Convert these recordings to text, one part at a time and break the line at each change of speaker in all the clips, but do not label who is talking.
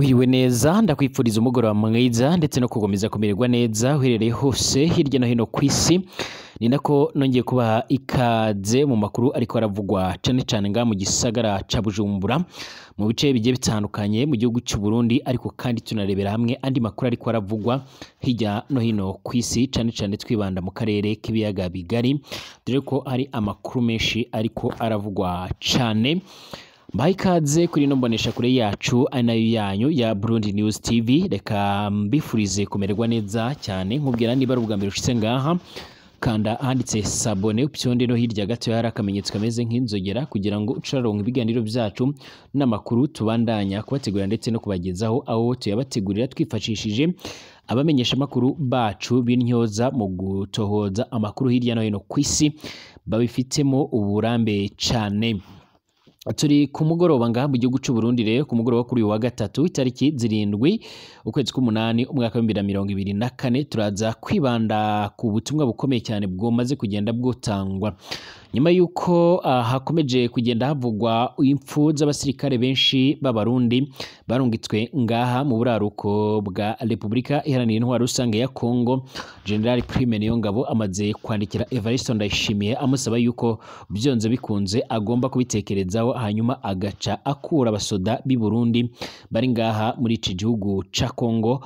Wiriwe neza, ndakwipfuriza umugoroba mwiza ndetse no kukomeza kumererwa neza uherereye hose hirya no hino ku isi. Ni nako nongeye kubaha ikaze mu makuru ariko aravugwa cane cane ngaha mu gisagara ca Bujumbura, mu bice bigiye bitandukanye mu gihugu c'u Burundi, ariko kandi tunarebera hamwe andi makuru ariko aravugwa hirya no hino ku isi, cane cane twibanda mu karere k'ibiyaga bigari, dore ko hari amakuru menshi ariko aravugwa cane. Mbaha ikaze kuri ino mboneshakure yacu ari nayo yanyu ya Burundi News TV. Reka mbifurize kumererwa neza cyane, nkubwira niba ari ubwa mbere ushitse ngaha, kanda ahanditse sabone, upyonde no hirya gato hari akamenyetso kameze nk'inzogera kugira ngo ucuraronka ibiganiro byacu n'amakuru tubandanya kubategurira ndetse no kubagezaho, aho tuyabategurira twifashishije abamenyesha amakuru bacu b'intyoza mu gutohoza amakuru hirya no hino ku isi, babifitemo uburambe cane. Turi ku mugoroba ngaha mu gihugu c'u Burundi rero, ku mugoroba kuri uyu wa gatatu itariki 7 ukwezi k'umunani umwaka wa 2024, turaza kwibanda ku butumwa bukomeye cyane bwomaze kugenda bwotangwa nyuma yuko hakomeje kugenda havugwa impfu z'abasirikare benshi b'Abarundi barungitswe ngaha mu buraruko bwa Repubulika Iharanira Intwaro Rusange ya Kongo. General Prime Niyongabo amaze kwandikira Evariste Ndayishimiye amusaba yuko byonze bikunze agomba kubitekerezaho, hanyuma agaca akura abasoda b'i Burundi bari ngaha muri iki gihugu ca Kongo,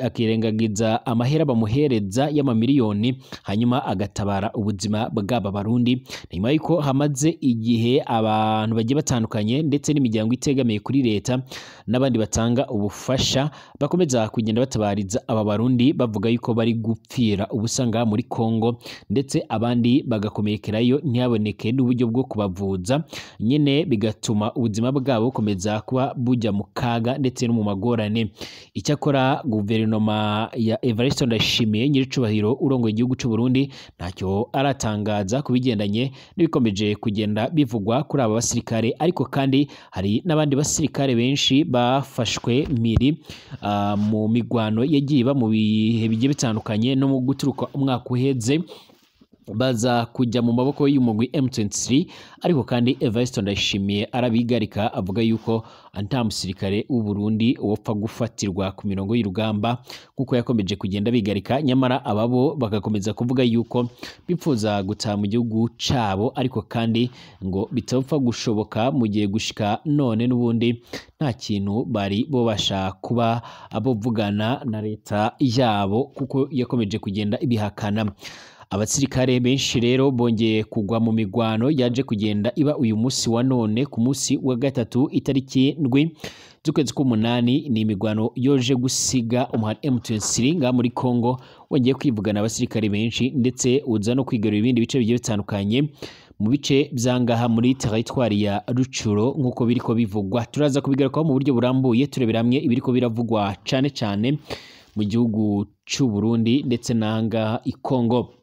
akirengagiza amahera bamuhereza y'amamiliyoni, hanyuma agatabara ubuzima bw'aba Barundi. Nyuma yuko hamaze igihe abantu bagiye batandukanye ndetse n'imiryango itegamiye kuri leta n'abandi batanga ubufasha bakomeza kugenda batabariza aba Barundi, bavuga yuko bari gupfira ubusa ngaha muri Kongo, ndetse abandi bagakomekerayo ntihaboneke n'uburyo bwo kubavuza nyine, bigatuma ubuzima bwabo bukomeza kuba bujya mu kaga ndetse no mu magorane. Icyakora guverinoma ya Evariste Ndayishimiye nyiricubahiro urongoye igihugu c'u Burundi ntacyo aratangaza ku bigendanye n'ibikomeje kugenda bivugwa kuri aba basirikare, ariko kandi hari n'abandi basirikare benshi bafashwe miri mu migwano yagiye iba mu bihe bigiye bitandukanye no mu guturuka umwaka uheze, baza kujya mu maboko y'umugwi M23. Ariko kandi Evariste Ndayishimiye arabigarika, avuga yuko nta musirikare w'u Burundi wopfa gufatirwa ku mirongo y'urugamba nkuko yakomeje kugenda bigarika, nyamara ababo bagakomeza kuvuga yuko bipfuza gutaha mu gihugu cabo, ariko kandi ngo bitapfa gushoboka mu gihe gushika none n'ubundi nta kintu bari bobasha kuba abovugana na leta yabo kuko yakomeje kugenda ibihakana. Abasirikare benshi rero bongeye kugwa mu migwano yaje kugenda iba uyu munsi wa none ku munsi wa gatatu itariki 7 z'ukwezi k'umunani. Ni imigwano yoje gusiga umuhari M23 ngaha muri Kongo wongeye kwivugana abasirikare benshi, ndetse uza no kwigarurira ibindi bice bigiye bitandukanye mu bice byangaha muri territoire ya Rucuro nkuko biriko bivugwa. Turaza kubigarukaho mu buryo burambuye, turebera hamwe ibiriko biravugwa cane cane mu gihugu c'u Burundi ndetse n'ahangaha i Kongo.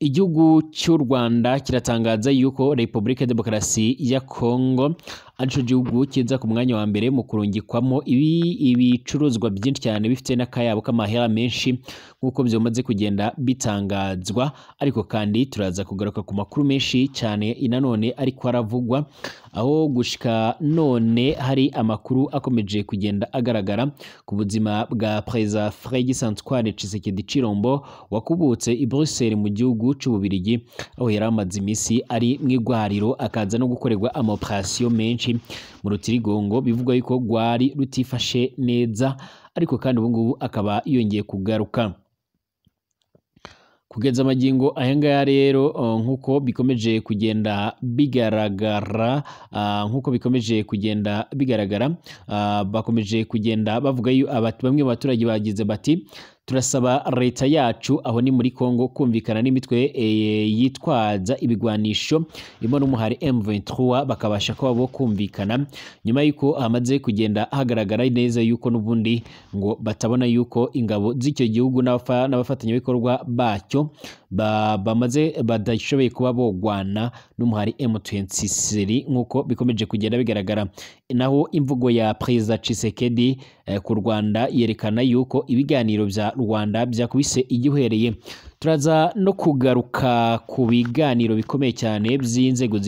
Igihugu cy'u Rwanda kiratangaza yuko Republika Demokarasi ya Kongo arico gihugu kiza ku mwanya wa mbere mu kurungikwamo ibicuruzwa byinshi cyane bifite n'akayabo k'amahera menshi nkuko byamaze kugenda bitangazwa. Ariko kandi turaza kugaruka ku makuru menshi cyane nanone ariko aravugwa, aho gushika none hari amakuru akomeje kugenda agaragara ku buzima bwa Perezida Félix Antoine Tshisekedi Tshilombo wakubutse i Bruxelles mu gihugu c'Ububirigi, aho yari amaze iminsi ari mw'igwariro, akaza no gukorerwa ama operation menshi mu rutirigongo, bivugwa yuko rwari rutifashe neza, ariko kandi ubu ngubu akaba yongeye kugaruka. Kugeza amagingo aya ngaya rero, nkuko bikomeje kugenda bigaragara, bakomeje kugenda bavuga bamwe mu baturage bagize bati turasaba leta yacu aho ni muri Kongo kumvikana n'imitwe yitwaza ibigwanisho irimo n'umuhari M23, bakabasha kuba bo kumvikana nyuma yuko hamaze kugenda hagaragara neza yuko n'ubundi ngo batabona yuko ingabo z'icyo gihugu n'abafatanyabikorwa bacyo bamaze badashoboye kuba bogwana n'umuhari M23 nkuko bikomeje kugenda bigaragara. Naho imvugo ya Perezida Tshisekedi ku Rwanda yerekana yuko ibiganiro bya Rwanda byakubise igihereye. Turaza no kugaruka ku biganiro bikomeye cyane by'inzego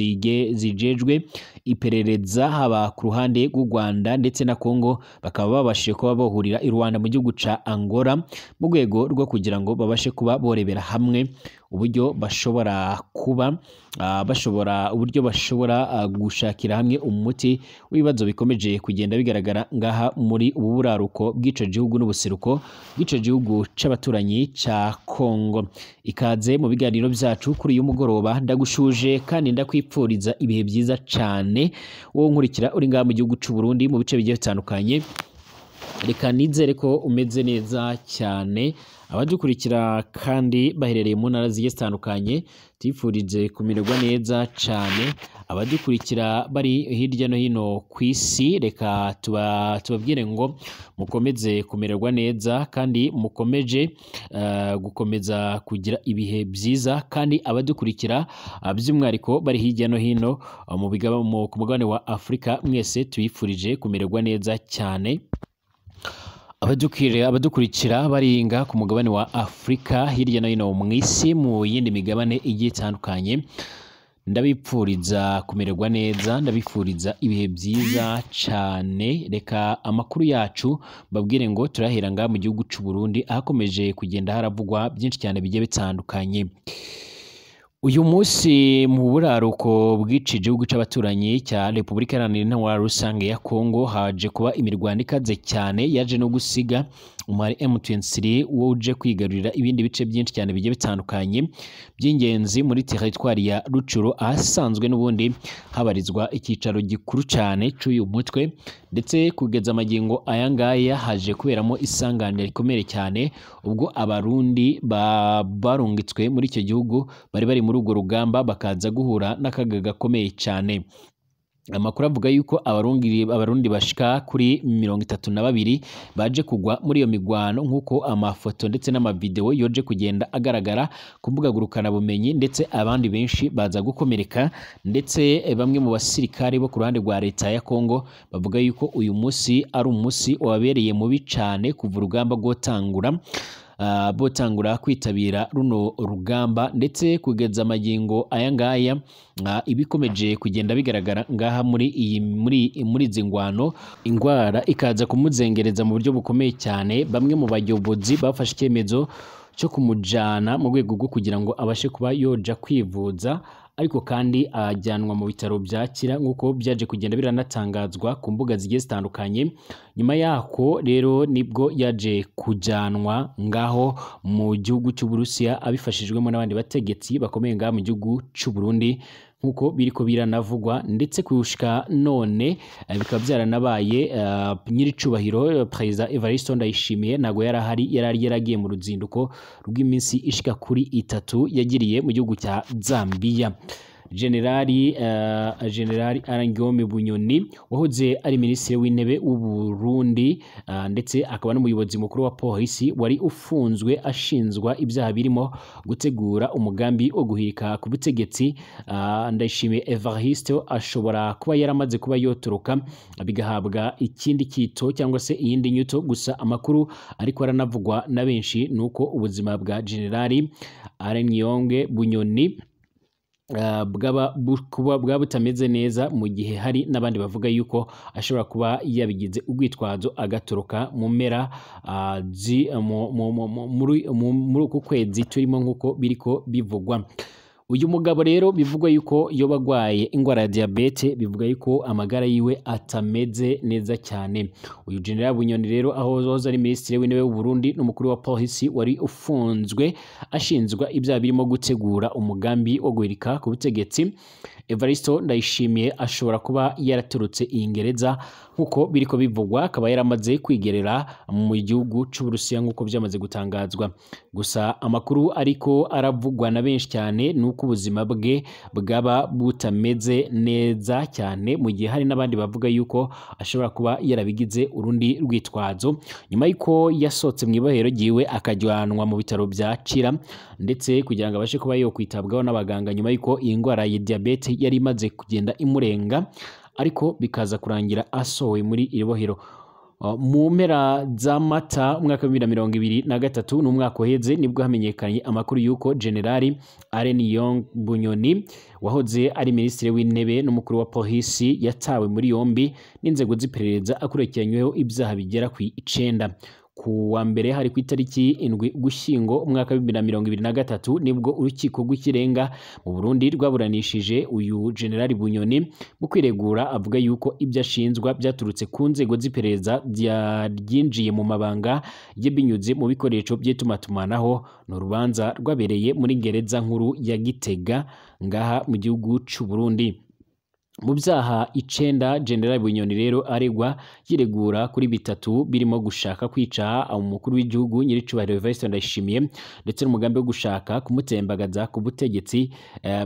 zijejwe iperereza haba ku ruhande rw'u Rwanda ndetse na Kongo, bakaba babashije kuba bohurira i Rwanda mu gihugu ca Angola mu rwego rwo kugira ngo babashe kuba borebera hamwe uburyo bashobora kuba bashobora uburyo bashobora gushakira hamwe umuti w'ibibazo bikomeje kugenda bigaragara ngaha muri ubu buraruko bw'ico gihugu n'ubuseruko bw'ico gihugu c'abaturanyi ca Kongo. Ikaze mu biganiro byacu kuri uyu mugoroba, ndagushuje kandi ndakwipfuriza ibihe byiza cane wowe nkurikira uri ngaha mu gihugu c'u Burundi mu bice bigiye bitandukanye. Reka nizere ko umeze neza cyane. Abadukurikira kandi baherereye mu ntara zigiye zitandukanye, tubifurije kumererwa neza cyane. Abadukurikira bari hirya no hino ku isi, reka tubabwire ngo mukomeze kumererwa neza kandi mukomeje gukomeza kugira ibihe byiza. Kandi abadukurikira by'umwihariko bari hirya no hino ku mugabane wa Afurika, mwese tubifurije kumererwa neza cyane. Abadukurikira baringa ku mugabane wa Afurika hirya no hino mu isi mu yindi migabane igiye itandukanye, ndabipfuriza kumererwa neza, ndabifuriza ibihe byiza cyane. Reka amakuru yacu mbabwire ngo turahera ngaha mu gihugu c'u Burundi ahakomeje kugenda haravugwa byinshi cyane bigiye bitandukanye. Uyu munsi mu buraruko bw'ici gihugu c'abaturanyi cya Repubulika Iharanira Intwaro Rusange ya Kongo haje kuba imirwano ikaze cyane yaje no gusiga umubare M23 uje kwigarurira ibindi bice byinshi cyane bigiye bitandukanye by'ingenzi muri teritwari ya Rucuru, ahasanzwe n'ubundi habarizwa icyicaro gikuru cyane c'uyu mutwe. Ndetse kugeza amagingo aya ngaya haje kuberamo isanganire rikomeye cyane ubwo abarundi barungitswe muri icyo gihugu bari muri urwo rugamba bakaza guhura n'akaga gakomeye cyane. Amakuru avuga yuko abarundi bashika kuri 32 baje kugwa muri iyo migwano, nk'uko amafoto ndetse n'amavideo yoje kugenda agaragara ku mbuga ngurukanabumenyi, ndetse abandi benshi baza gukomereka. Ndetse bamwe mu basirikare bo ku ruhande rwa leta ya Kongo bavuga yuko uyu munsi ari umunsi wabereye mubi cyane kuva urugamba rwotangura botangura kwitabira runo rugamba. Ndetse kugeza amagingo aya ngaya ibikomeje kugenda bigaragara ngaha muri iyi muri izi ngwano, ingwara ikaza kumuzengereza mu buryo bukomeye cyane. Bamwe mu bayobozi bafashe icyemezo cyo kumujana mu rwego rwo kugira ngo abashe kuba yoja kwivuza, ariko kandi ajyanwa mu bitaro byakira nk'uko byaje kugenda biranatangazwa ku mbuga zigiye zitandukanye. Nyuma yako rero nibwo yaje kujyanwa ngaho mu gihugu cy'Uburusiya abifashijwemo n'abandi bategetsi bakomeye ngaha mu gihugu cy'u Burundi nk'uko biriko biranavugwa. Ndetse kushika none bikaba byaranabaye nyiricubahiro Perezida Evariste Ndayishimiye ntago yarahari, yarari yaragiye mu ruzinduko rw'iminsi ishika kuri 3 yagiriye mu gihugu cya Zambia. Generali Arangiyome Bunyoni wahoze ari minisitiri w'intebe w'u Burundi ndetse akaba n'umuyobozi mukuru wa polisi wari ufunzwe ashinzwa ibyaha birimo gutegura umugambi wo guhirika ku butegetsi, Ndayishimiye Evariste ashobora kuba yaramaze kuba yotoroka bigahabwa ikindi kito cyangwa se iyindi nyuto. Gusa amakuru ariko aranavugwa na benshi nuko ubuzima bwa Generali Arangiyome Bunyoni bwaba butameze neza, mu gihe hari n'abandi bavuga yuko ashobora kuba yabigize urwitwazo agatoroka mu mpera muri uku kwezi turimo nk'uko biriko bivugwa. Uyu mugabo rero bivugwa yuko yoba agwaye ingwara ya diabete, bivuga yuko amagara yiwe atameze neza cyane. Uyu General Bunyoni rero aho wahoze ari minisitiri w'intebe w'u Burundi n'umukuru wa polisi wari ufunzwe ashinzwa ibyaha birimo gutegura umugambi wo guhirika ku butegetsi, Evariste Ndayishimiye ashobora kuba yaraturutse iyi Ngereza nkuko biriko bivugwa, akaba yaramaze kwigerera mu gihugu c'Uburusiya nkuko byamaze gutangazwa. Gusa amakuru ariko aravugwa na benshi cyane nuko ubuzima bwe bwaba butameze neza cyane, mu gihe hari n'abandi bavuga yuko ashobora kuba yarabigize urundi rwitwazo nyuma yuko yasohotse mu ibohero ryiwe akajyanwa mu bitaro bya Kira, ndetse kugira ngo abashe kuba yokwitabwaho n'abaganga nyuma yuko iyi ndwara ya diabete yari imaze kugenda imurenga, ariko bikaza kurangira asohowe muri iri bohero. Mu mpera za Mata umwaka wa 2023, n'umwaka uheze, nibwo hamenyekanye amakuru y'uko Generali Alain Guillaume Bunyoni, wahoze ari minisitiri w'intebe n'umukuru wa polisi, yatawe muri yombi n'inzego z'iperereza akurikiranyweho ibyaha bigera ku 9. Ku wa mbere, hari ku itariki 7 Ugushyingo umwaka wa 2023, nibwo urukiko rw'ikirenga mu Burundi rwaburanishije uyu Generali Bunyoni. Mu kwiregura avuga yuko ibyo ashinjwa byaturutse ku nzego z'iperereza ryinjiye mu mabanga ye binyuze mu bikoresho by'itumatumanaho. Ni urubanza rwabereye muri gereza nkuru ya Gitega ngaha mu gihugu c'u Burundi. Mu byaha 9 General Bunyoni rero aregwa, yiregura kuri bitatu, birimo gushaka kwica umukuru w'igihugu nyiricubahiro Evariste Ndayishimiye, ndetse n'umugambi wo gushaka kumutembagaza ku butegetsi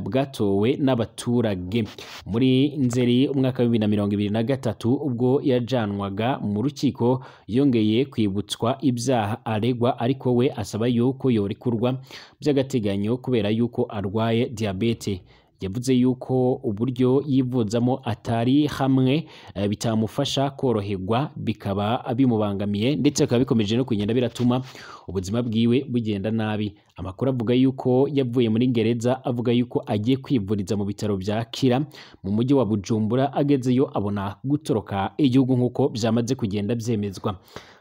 bwatowe n'abaturage. Muri Nzeri umwaka wa 2023, ubwo yajanwaga mu rukiko, yongeye kwibutswa ibyaha aregwa, ariko we asaba yuko yorekurwa by'agateganyo kubera yuko arwaye diabete. Yavuze yuko uburyo yivuzamo atari hamwe bitamufasha koroherwa, bikaba bimubangamiye, ndetse bikaba bikomeje no kugenda biratuma ubuzima bwiwe bugenda nabi. Amakuru avuga yuko yavuye muri gereza avuga yuko agiye kwivuriza mu bitaro bya Kira mu mujyi wa Bujumbura, agezeyo abona gutoroka igihugu, nk'uko byamaze kugenda byemezwa.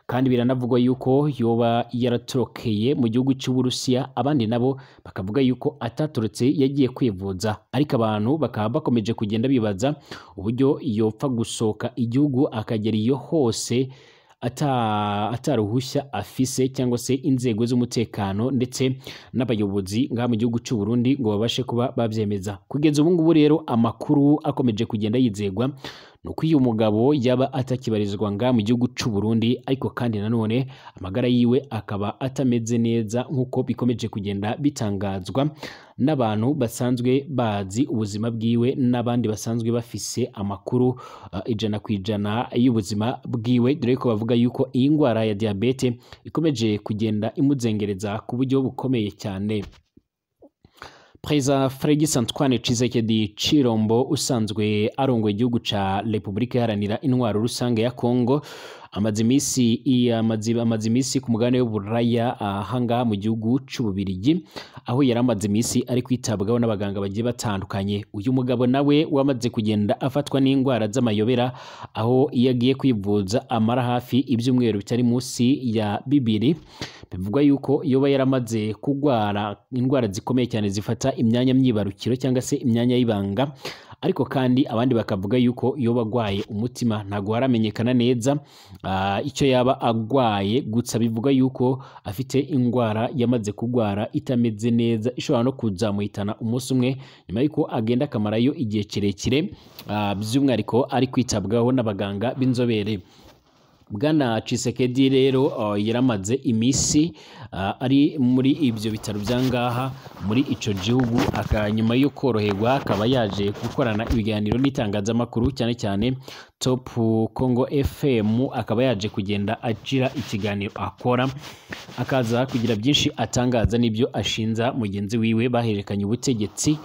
Kandi biranavugwa yuko yoba yaratorokeye mu gihugu cy'Uburusiya, abandi nabo bakavuga yuko atatorotse, yagiye kwivuza. Ariko abantu bakaba bakomeje kugenda bibaza uburyo yopfa gusohoka igihugu akagera iyo hose ataruhushya afise, cyangwa se inzego z'umutekano ndetse n'abayobozi ngaha mu gihugu cy'u Burundi ngo babashe kuba babyemeza. Kugeza ubu ngubu rero, amakuru akomeje kugenda yizegwa ni uko uyu mugabo yaba atakibarizwa ngaha mu gihugu cy'u Burundi, ariko kandi nanone amagara yiwe akaba atameze neza, nk'uko bikomeje kugenda bitangazwa n'abantu basanzwe bazi ubuzima bwiwe n'abandi basanzwe bafise amakuru 100% y'ubuzima bwiwe, dore ko bavuga yuko iyi ndwara ya diabete ikomeje kugenda imuzengereza ku buryo bukomeye cyane. Perezida Félix Antoine Tshisekedi Tshilombo, usanzwe arongoye igihugu ca Repubulika Iharanira Intwaro Rusange ya Congo, amaze iminsi ku mugabane w'Uburaya, ahangaha mu gihugu c'Ububirigi, aho yari amaze iminsi ari kwitabwaho n'abaganga bagiye batandukanye. Uyu mugabo nawe wamaze kugenda afatwa n'indwara z'amayobera, aho iyo agiye kwivuza amara hafi ibyumweru bitari munsi ya 2. Bivugwa yuko yoba yaramaze kugwara indwara zikomeye cyane zifata imyanya myibarukiro cyangwa se imyanya y'ibanga, ariko kandi abandi bakavuga yuko yoba agwaye umutima. Ntabwo haramenyekana neza icyo yaba agwaye, gusa bivuga yuko afite indwara yamaze kugwara itameze neza, ishobora no kuzamuhitana umunsi umwe, nyuma yuko agenda akamarayo igihe kirekire, by'umwihariko ari kwitabwaho n'abaganga b'inzobere. Bwana Tshisekedi rero yaramaze iminsi ari muri ibyo bitaro bya ngaha muri ico gihugu, nyuma yo koroherwa akaba yaje gukorana ibiganiro n'itangazamakuru, cyane cyane Top Congo FM, akaba yaje kugenda agira ikiganiro akora, akaza kugira byinshi atangaza n'ibyo ashinza mugenzi wiwe bahererekanye ubutegetsi,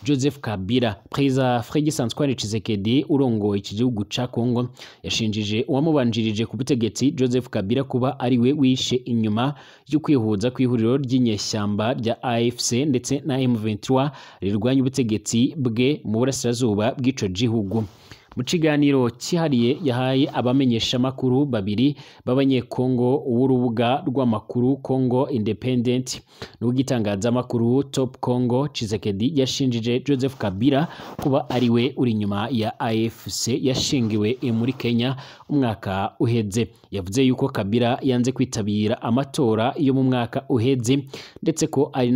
Joseph Kabila. Perezida Félix Antoine Tshisekedi urongoye iki gihugu ca Congo yashinjije uwamubanjirije ku butegetsi, Joseph Kabila, kuba ari we wishe inyuma yo kwihuza kw'ihuriro ry'inyeshyamba rya AFC ndetse na M23 rirwanya ubutegetsi bwe mu burasirazuba bw'ico gihugu. Mu kiganiro cyihariye yahaye abamenyeshamakuru babiri b'Abanyekongo, w'urubuga rw'amakuru Congo Independent n'ubw'itangazamakuru Top Congo, Tshisekedi yashinjije Joseph Kabila kuba ari we uri inyuma ya AFC yashingiwe muri Kenya umwaka uheze. Yavuze yuko Kabila yanze kwitabira amatora yo mu mwaka uheze, ndetse ko ari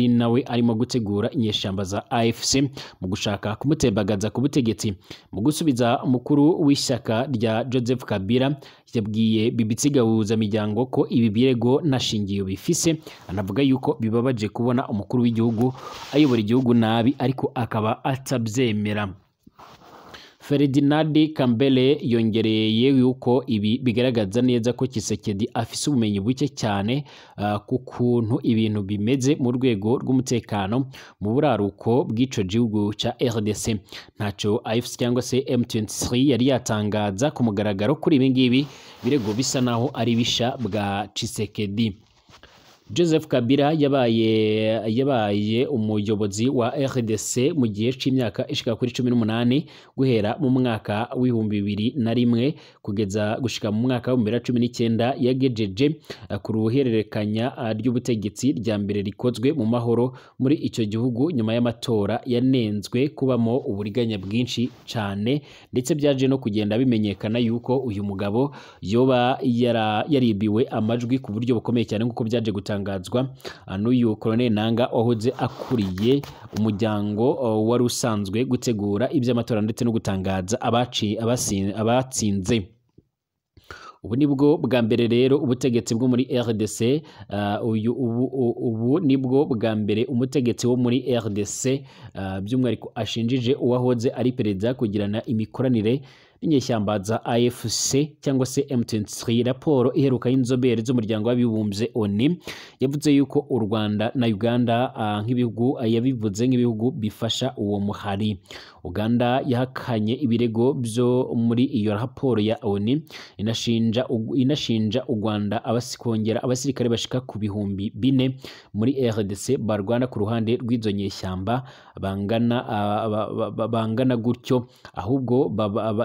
nawe arimo gutegura inyeshyamba za AFC mu gushaka kumutembagaza ku butegetsi. Mu gusubiza, umukuru w'ishyaka rya Joseph Kabila yabwiye BBC Gahuzamiryango ko ibi birego nta shingiro bifise, anavuga yuko bibabaje kubona umukuru w'igihugu ayobora igihugu nabi, ariko akaba atabyemera. Ferdinand Kambere yongereye yuko ibi bigaragaza neza ko Tshisekedi afise ubumenyi buke cyane ku kuntu ibintu bimeze mu rwego rw'umutekano mu buraruko bw'ico gihugu ca RDC. Ntaco AFC cyangwa se M23 yari yatangaza ku mugaragaro kuri ibi ngibi birego bisa naho ari bisha bwa Tshisekedi. Joseph Kabila yabaye umuyobozi wa RDC mu gihe c'imyaka ishika kuri 18, guhera mu mwaka w'2001 kugeza gushika mu mwaka wa 2019. Yagejeje ku ruhererekanya ry'ubutegetsi rya mbere rikozwe mu mahoro muri ico gihugu, nyuma y'amatora yanenzwe kubamo uburiganya bwinshi cane, ndetse byaje no kugenda bimenyekana yuko uyu mugabo yoba yaribiwe amajwi ku buryo bukomeye cyane, nk'uko byaje gutangazwa n'uyu Colonel Nanga wahoze akuriye umuryango wari usanzwe gutegura iby'amatora ndetse no gutangaza abatsinze. Ubu nibwo bwa mbere rero ubutegetsi bwo muri RDC ubu nibwo bwa mbere umutegetsi wo muri RDC by'umwihariko ashinjije uwahoze ari perezida kugirana imikoranire n'inyeshyamba za AFC cyangwa se M23. Raporo iheruka y'inzobere z'umuryango w'abibumbye ONU yavuze yuko u Rwanda na Uganda nk'ibihugu, yabivuze nk'ibihugu bifasha uwo muhari. Uganda yahakanye ibirego byo muri iyo raporo ya ONU, inashinja u Rwanda kongera abasirikare bashika ku 4000 muri RDC barwana ku ruhande rw'izo nyeshyamba bangana gutyo, ahubwo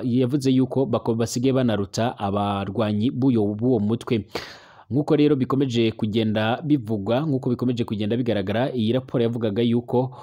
yavuze yuko basigaye banaruta abarwanyi b'uwo mutwe. Nk'uko rero bikomeje kugenda bivugwa, nk'uko bikomeje kugenda bigaragara, iyi raporo yavugaga yuko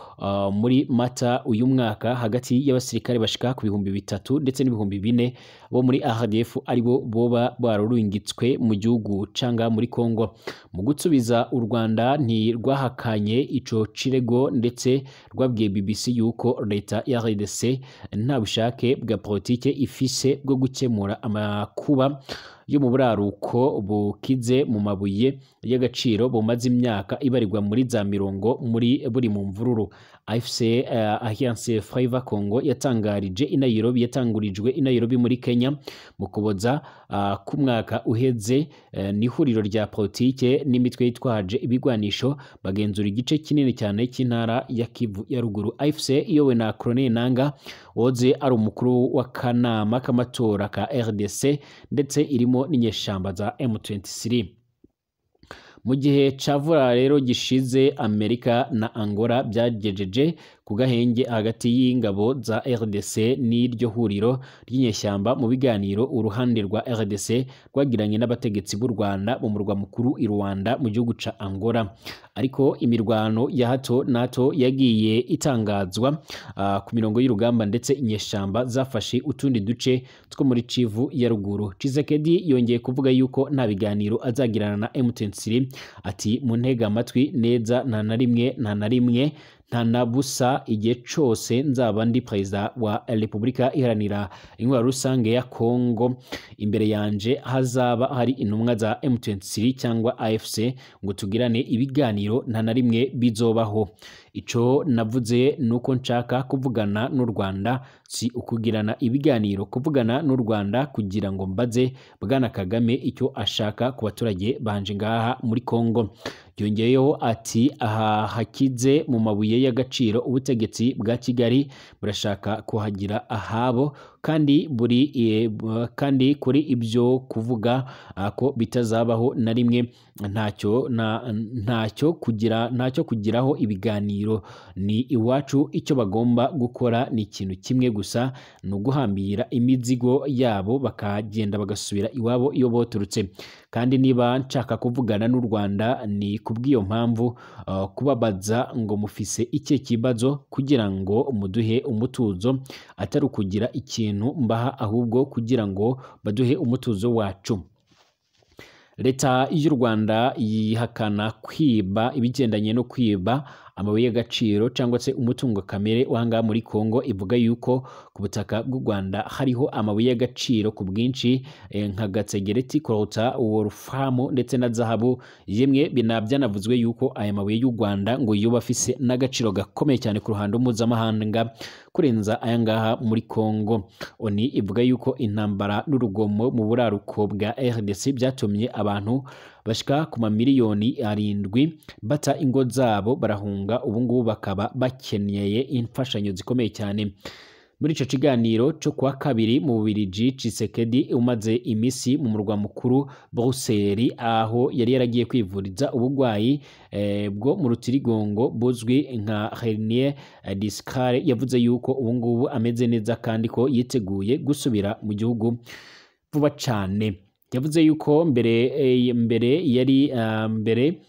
muri Mata uyu mwaka hagati y'abasirikare bashika ku 3000 ndetse n'4000 bo muri RDF aribo boba bararungitswe mu gihugu canga muri Kongo. Mu gusubiza, u Rwanda ntirwahakanye ico kirego, ndetse rwabwiye BBC yuko leta ya RDC nta bushake bwa politike ifise bwo gukemura amakuba yo mu buraruko bukize mu mabuye y'agaciro bumaze imyaka ibarirwa muri za mirongo muri buri mu mvururu. AFC, Alliance Fleuve Congo, yatangarije i Nairobi, yatangurijwe i Nairobi muri Kenya mu Kuboza k'umwaka uheze, ni ihuriro rya politike n'imitwe yitwaje ibigwanisho bagenzura igice kinini cyane cy'intara ya Kivu ya ruguru. AFC iyobowe na Colonel Nanga woze ari umukuru w'akanama k'amatora ka RDC, ndetse irimo n'inyeshamba za M23. Mu gihe cavura rero gishize, Amerika na Angola byagejeje ku gahenge hagati y'ingabo za RDC n'iryo huriro ry'inyeshyamba mu biganiro uruhande rwa RDC rwagiranye n'abategetsi b'u Rwanda mu murwa mukuru i Rwanda mu gihugu ca Angola. Ariko imirwano ya hato na hato yagiye itangazwa ku mirongo y'urugamba, ndetse inyeshyamba zafashe utundi duce two muri Kivu ya ruguru. Tshisekedi yongeye kuvuga yuko nta biganiro azagirana na M23, ati: "Muntega amatwi neza, nta na rimwe, nta na rimwe, nta na busa, igihe cose nzaba ndi perezida wa Repubulika Iharanira Intwaro Rusange ya Kongo, imbere yanje hazaba hari intumwa za M23 cyangwa AFC ngo tugirane ibiganiro, nta na rimwe bizobaho. Ico navuze nuko nshaka kuvugana n'u Rwanda, si ukugirana ibiganiro, kuvugana n'u Rwanda kugira ngo mbaze Bwana Kagame icyo ashaka ku baturage banje ngaha muri Kongo." Yongeyeho ati: "Aha hakize mu mabuye y'agaciro, ubutegetsi bwa Kigali burashaka kuhagira ahabo, kandi buri kandi kuri ibyo kuvuga ko bitazabaho na rimwe, ntacyo kugiraho ibiganiro, ni iwacu. Icyo bagomba gukora ni ikintu kimwe gusa, ni uguhambira imizigo yabo bakagenda bagasubira iwabo iyo boturutse. Kandi niba nshaka kuvugana n'u Rwanda, ni kubw'iyo mpamvu, kubabaza ngo mufise ikihe kibazo kugira ngo muduhe umutuzo, atari ukugira ikintu mbaha, ahubwo kugira ngo baduhe umutuzo wacu." Leta y'u Rwanda yihakana kwiba ibigendanye no kwiba amabuye y'agaciro cyangwa se umutungo kamere w'ahangaha muri Kongo. Ivuga yuko ku butaka bw'u Rwanda hariho amabuye y'agaciro ku bwinshi, nka gasegereti, coltan, wolfram ndetse na zahabu. Yemwe byanavuzwe yuko aya mabuye y'u Rwanda ngo yoba afise n'agaciro gakomeye cyane ku ruhando mpuzamahanga kurenza aya ngaha muri Kongo. ONU ivuga yuko intambara n'urugomo mu buraruko bwa RDC byatumye abantu bashika ku mamiliyoni 7 bata ingo zabo barahunga, ubu ngubu bakaba bakeneye imfashanyo zikomeye cyane. Muri ico kiganiro cyo kuwa kabiri mu Bubiligi, Tshisekedi umaze imisi mu murwa mukuru Bruxelles, aho yari yaragiye kwivuriza ubugwayi bwo mu rutirigongo buzwi nka hernie discale, yavuze yuko ubu ngubu ameze neza kandi ko yiteguye gusubira mu gihugu vuba cane. Yavuze yuko mbere yari mbere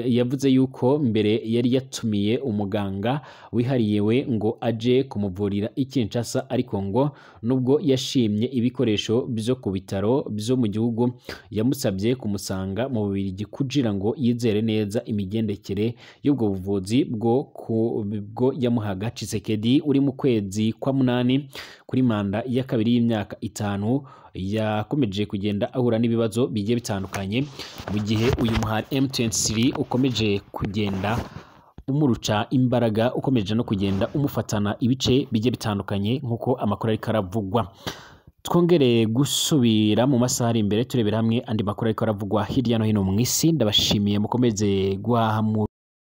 yavuze yuko mbere yari yatumiye umuganga wihariyewe ngo aje kumuvurira i Kinshasa, ariko ngo nubwo yashimye ibikoresho byo ku bitaro byo mu gihugu, yamusabye kumusanga mu Bubiligi kugira ngo yizere neza imigendekere y'ubwo buvuzi bwo yamuhaga. Tshisekedi uri mu kwezi kwa munani kuri manda ya kabiri y'imyaka 5 yakomeje kugenda ahura n'ibibazo bigiye bitandukanye, mu gihe uyu muhari M23 ukomeje kugenda umuruca imbaraga, ukomeje no kugenda umufatana ibice bigiye bitandukanye nk'uko amakuru ariko aravugwa. Twongere gusubira mu masaha ari imbere turebera hamwe andi makuru ariko aravugwa hirya no hino mu isi. Ndabashimiye, mukomeze guhaha.